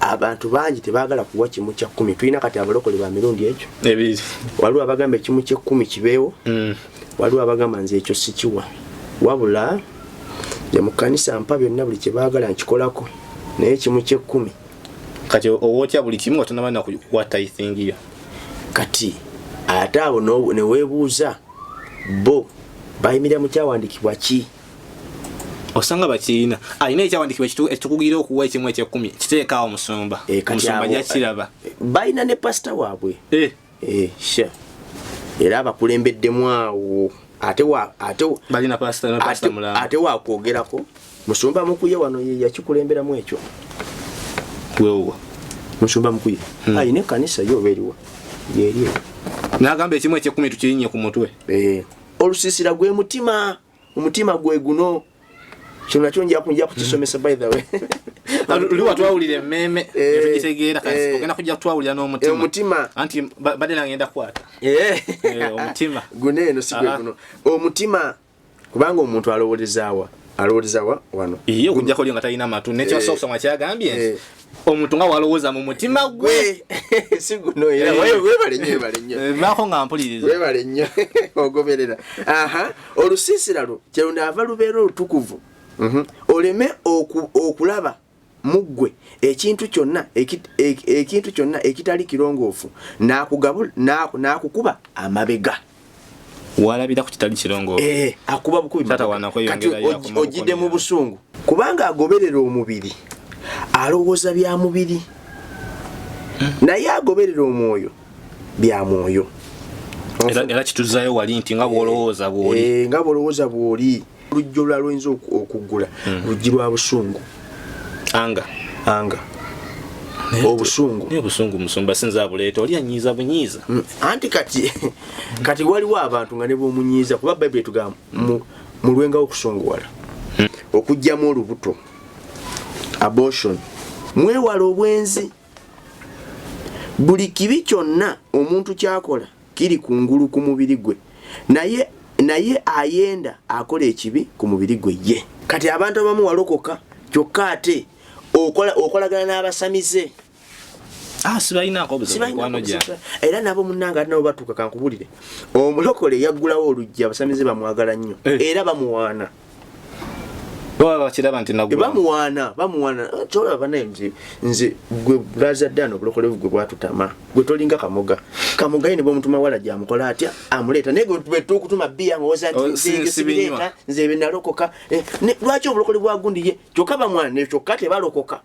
Abantu bangi tebaagala kuwa kimu kya 10. Tulina kati abalokole ba mirundi egyo ebiri. Waliwo abagamba ekimu ky'ekkumi kibeewo. Waliwo abagamba, nze ekyo sikiwa, wabula nze mu kkanisa mpa byonna, buli kye baagala nkikolako, naye ekimu ky'ekkumi. Kati owootya buli kimu nga tonaba nakuwa tithing yo. Kati ate abo ne weebuuza, bo bayimirira mu kyawandiikibwa ki? Osanga bakirina, alina ekyawandiikibwa ekitukugira okuwa ekimu ekyekkumi. Kiteekaawo, musumba. Kati Omusumba jakiraba. Balina ne pasita waabwe. Sha era abakulembeddemu awo, ate ate Balina pasita ne pasita mulamba. Ate wakwogerako musumba Mukuye wano ye yakikulemberamu ekyo. Wewa? Musumba Mukuye ayina ekkanisa yo oba eriwa yeri eyo. N'agamba ekimu ekyekkumi tukirinnye ku mutwe. Olusiisira gwe mutima, omutima gwe guno. Kino nakyo nja kukisomesa, by the way. Luli watwawulira emmeeme, netugitegeera. Kati ogenda kujja kutwawulira n'omutima. Omutima. Anti badde nange ngenda kukwata. Omutima. Guno eno si gwe guno omutima, kubanga omuntu alowoolezaawa, alowooleza wano. Ye okujjako lyo nga talina matu nekyosobola okusoma kyagambye nti omuntu nga walowooza mu mutima gwe. Gwe si guno era. Webale nnyo, webale nnyo. Baako nga mpuliriza. Webale nnyo ogoberera. Aha, olusiisira lwo kyelunaava lubeera olutukuvu, oleme okulaba mu ggwe ekintu kyonna ekintu kyonna ekitali kirongoofu, n'akukuba amabega. Walabira ku kitali kirongoofu. Akuba bukubi Taata mabega. wanakweyongerayo Kati akoma ojjidde mu bukomera. busungu, kubanga agoberera omubiri alowooza bya mubiri, naye agoberera omwoyo bya mwoyo. Era kituzaayo wali nti nga bw'olowooza bw'oli. Nga bw'olowooza bw'oli. Oluggi olulala lwoyinza okuggula, luggi lwa busungu. Anga. Anga, obusungu. Naye obusungu, musumba, sinza abuleeta, oli anyiiza bunyiiza. Anti kati waliwo abantu nga ne bwomunyiiza, kuba Bayibuli etugamba mulwengawo okusunguwala, okugyamu olubuto, abortion. Mwewala obwenzi. Buli kibi kyonna omuntu kyakola kiri kungulu ku mubiri gwe, naye ayenda akola ekibi ku mubiri gwe ye. Kati abantu abamu walokoka, kyokka ate okolagana n'abasamize. Ah, sibalinaako obuzibu. Sibalina mikwano obuzibu. Gyange. Era nabo munnange, ate nabo batuuka. Kankubulire, omulokole yaggulawo oluggi, abasamize bamwagala nnyo. Era bamuwaana. Baba bakiraba nti nagula. Bamuwaana, bamuwaana. Kyolaba banaye, nze gwe brother Dan, obulokole gwe bwatutama. Gwe tolinga Kamoga. Kamoga ye ne bwomutuma wala gyamukola atya, amuleeta, naye gwe bwe tukutuma bbiya ng'owoza nti Oh, nze ebyo sibinywa. sibireeta, nze ebyo nalokoka. Lwaki obulokole bwa gundi ye kyokka bamwana ne kyokka tebalokoka?